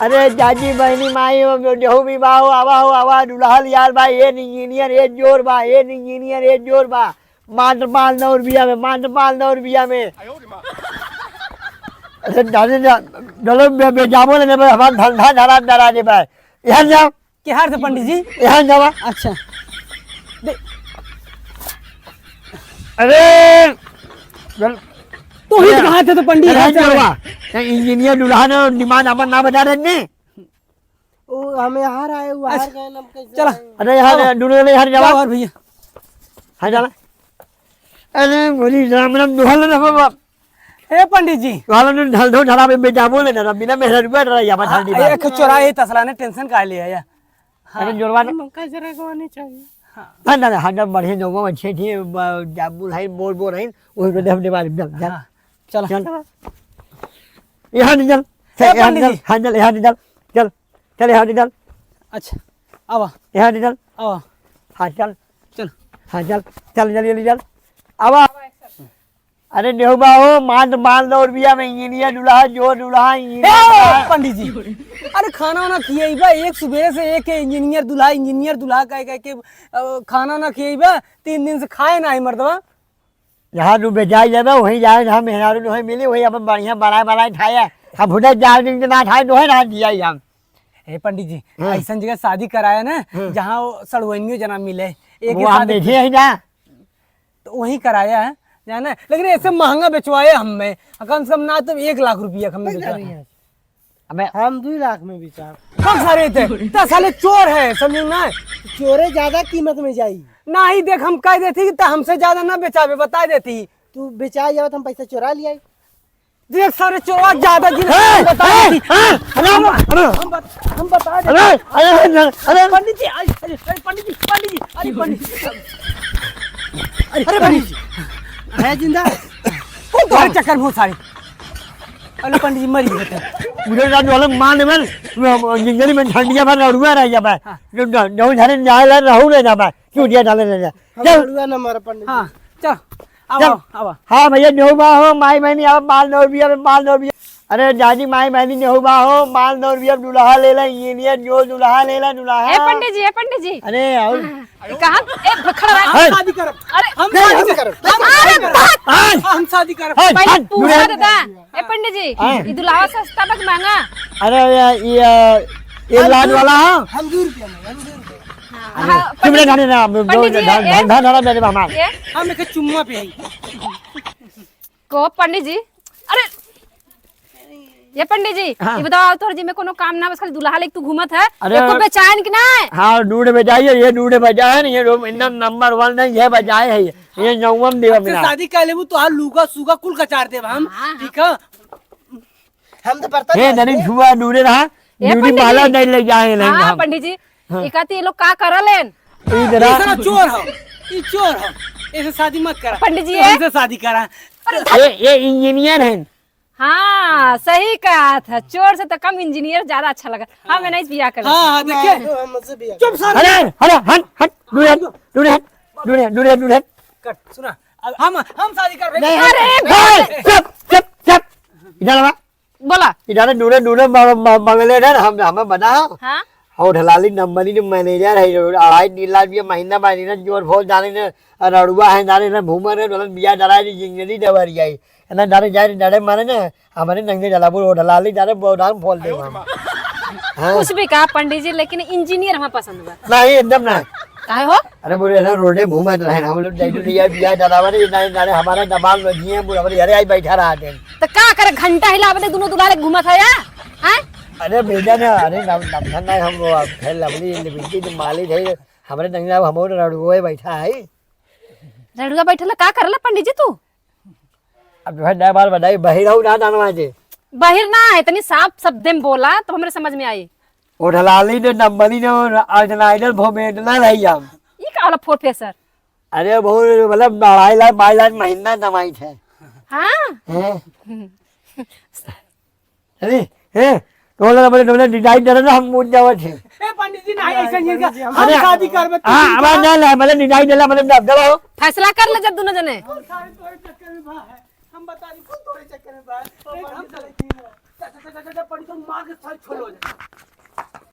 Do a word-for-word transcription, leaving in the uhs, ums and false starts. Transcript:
अरे जाजी बहनी माई हो, जो, जो भी बा हो, आवा हो, आवा, दुल्हा लियाल बा, ये इंजीनियर, ये जोर बा, ये इंजीनियर, ये जोर बा। मात्र पाँच सौ रुपया में, मात्र पाँच सौ रुपया में। अरे जाजी जा, चलो बे, बे, जाबो ना, बे, हमार धंधा धरा, धरा दे बे। यहाँ जाओ। के हार से पंडित जी? यहाँ जावा। अच्छा। दे। अरे, चल। तो ही अरे, कहाँ थे तो पंडित जी? अरे, जावा। ये इंजीनियर दुल्हा ने डिमांड अपन ना बता रहे ने। वो हमें हार आए, वो हार अच्छा। गए, हम कैसे चला। आए? अरे, यहाँ आओ। दुल्हन ने यहाँ जावा। जाओ और भैया। हाँ, चला। अरे, बोली राम राम दुल्हन ने बाबा। ए पंडित जी। वाला ने ढल ढो ढला में बेटा बोले ना, बिना मेहरा रुपया डरा या बता दी बात। एक चोरा है तसला ने टेंशन का लिया या। अरे जोरवा ने। हमका जरा को आनी चाहिए। हाँ। ना, ना, ना, हम जब बढ़िया जौवा अच्छे थे, ब-, जब बुढ़ाई बोल बोल रही, वही को देख दे बारी, चल, चल। हाँ, चलो। चल। यहाँ नहीं चल। ए, यहाँ पंडित नहीं जी। चल, हाँ, चल, यहाँ नहीं चल। चल, चल, यहाँ नहीं चल। अच्छा, आवा। यहाँ नहीं चल। आवा। हाँ, चल। चल। हाँ, चल। चल, जल्दी, जल्दी चल। आवा। अरे नेहू बा हो, मात्र पाँच सौ रुपया में इंजीनियर दुल्हा, जो दुल्हा इंजीनियर ए, दुल्हा। पंडित जी, अरे खाना वाना खियाई बा, एक सुबह से एक इंजीनियर दुल्हा, इंजीनियर दुल्हा कह, कह के, अ, खाना ना खियाई बा, तीन दिन से खाए ना ही मर्दवा। जहाँ तू बेचाई जाबे, वहीं जाए, जहाँ मेहरारू तोहे मिली, वहीं अपन बढ़िया बनाए, बनाए खाए। हम भुजा चार दिन के ना खाए, तोहे ना दिया हम। हे पंडित जी, हाँ। ऐसन जगह शादी कराया ना, हाँ। जहाँ वो सड़ुआइनियो जना मिले। एक वो ही हम शादी देखे ही ना। तो वहीं कराया है, जाना है। लेकिन ऐसे महंगा बेचवाए हम में, कम से कम ना तो एक लाख रुपया हम में बेचवाए। अबे हम दुई लाख में बेचा। कब सारे थे? तो साले चोर है, समझ में ना आए? चोरे ज्यादा कीमत में जाई। नाही देख, हम कह देती कि त हमसे ज्यादा ना बेचावे, बता देती। तू बेचाई जावत, हम पैसा चोरा लियाई। देख सारे चोरवा ज्यादा दिन ए, बता ए, देती। ए, अरे, अरे, हम बत-, हम बता देती। अरे, अरे, अरे, अरे। पंडित जी, अरे, अरे, अरे, पंडित जी, पंडित जी, अरे पंडित जी। अरे, अरे, पंडित जी। है जिंदा? कौन तुम्हारे चक्कर में हो सारे? अरे पंडित जी, मरी होते। मुझे ना जो अलग मान में, जिंदगी में ठंडिया भर रुआ रह जाबे। हाँ। जो, जो, जो झारे न्यायालय रहू रह जाबे। क्यों दिया डाले रह जा? हम चल। रुआ ना मारा पंडित जी। हाँ, चल। आवा, चल। आवा। हाँ भैया, नेहू बा हो, माई बहनी, आवा, माल नौ रुपया में, माल नौ रुपया। अरे जाजी माई बहनी, नेहू बा हो, माल नौ रुपया में दुल्हा ले ला, इंजीनियर जो दुल्हा ले ला, दुल्हा। ए पंडित जी, ए पंडित जी। अरे, और? हाँ, कहाँ? ए, खड़ा रह। हम शादी करब। अरे, हम नहीं, शादी हम करब। करब। हम शादी करब। अरे, बात। हम शादी करब। हाँ, पहले हाँ, पूछा दुल्हा। दादा। ए पंडित जी, हाँ। ई दुल्हा सस्ता बा कि महंगा? अरे, ये, ये, ये हम लाल दू, वाला है। हम दू रुपया में, हम दू रुपया। हाँ, अरे, हाँ, चुप रहे, पंडित, जाने ना, हम पंडित जी, धन, ए, धन, धन, धन, मेरे मेहमान। ए? हम एक चुम्मा पे आई। को पंडित जी, अरे, ये पंडित जी, हाँ। ये बताओ, तोर जी में कोनो काम ना, बस खाली दुल्हा लेके तू घूमत है, अरे, एको बेचायन कि ना? हाँ, दूध बेचाई है, ये दूध बेचाए है, ये रो-, एकदम नंबर वन है, ये बेचाए है, ये नौवम देवा हमसे मिला। शादी कर लेबू, तो हर लूगा सूगा कुल कचार देब हम, हाँ, हाँ। ठीक है? हम तो बर्तन हे मांजते ननी हैं। छुआ दूरे रहा, ए दूरी पंडित माला जी। नहीं ले जाए नहीं हाँ, हम। पंडित जी, हाँ। एकाती ये लोग का करलेन? ई जरा दूसरा चोर हो, ई चोर हो, ऐसे शादी मत करा। पंडित जी, तू ये हमसे शादी करा। अरे, ये, ये इंजीनियर हैं। हाँ, सही कहा था, चोर से तो कम इंजीनियर ज्यादा अच्छा लगा। हम नहीं बिया कर हाँ, हाँ, देखिए। तो हम मुझसे भी चुप साले। अरे, अरे, हट, हट, दूर हट, दूर हट, दूर हट, दूर हट, दूर हट। कट, सुना, अब हम, हम शादी कर रहे नहीं, हैं। अरे, ए, चुप, चुप, चुप। इधर आवा। बोला। इधर नूरे, नूरे म-, म-, मंगले रहे, हम, हमें बना। हाँ? और ढलाली नंबरी जो मैनेजर है, जो अढ़ाई तीन लाख रुपया महीना मैनेजर जोर फोल जाने ने, रड़ुआ है, जाने ने, भूमर है, डोलन बिया डराए, जिंगली डबरी आई। ना डरे जाए, डरे मारे ने, हमारे नंगे जलाबू, और ढलाली जाने, बहुत दाम फोल दे हम। हाँ। कुछ भी कहा पंडित जी, लेकिन इंजीनियर हमें पसंद बा। नहीं, एकदम ना। काहे हो? अरे बोले ना, रोडे घूमत रहे, हम लोग जाइए, बिया, बिया डरावा रे, ना, ना, हमारा दबाव में दिए, बोले, हमारे घरे आई बैठा रहा थे। तो का करे, घंटा हिलावे दे, दोनों दुलारे घूमत है या? हैं? अरे बेटा ना, अरे ना, ना, ना, हम वो, अब खैर लवली, ये बिल्कुल जो मालिक है, हमारे नंगना, हम वो रड़ुए बैठा है। रड़ुआ बैठला का करला पंडित जी तू? अब जो है, नया बार बताई, बहिर हूँ ना, दानवा जी। बहिर ना है, इतनी साफ शब्द में बोला, तो हमरे समझ में आई। ओ ढलाली ने, नंबरी ने, और आज ना आइडल भोमेंट ना रही हम। ई का वाला प्रोफेसर? अरे, बहुत, मतलब, अढ़ाई लाख, बाईस लाख महीना कमाई थे। हाँ? हैं? अरे, हैं? तो बोला, बोले, बोले, डिजाइन दे रहे ना, हम मुझ जावे थे। ए, पंडित जी, नहीं, ऐसा नहीं, हम अरे, शादी करबे, तू हाँ, चिंता अब ना, ना, मतलब, डिजाइन दे रहा, मतलब, ना, दबाओ। फैसला कर ले जब दोनों जने। हम सारे तोरे चक्कर में बा है। हम बता दी, कौन तोरे चक्कर में बा है? ओ, पंडित जी, जा, जा, जा, जा, पड़ी तो मार के सही छोलो जा।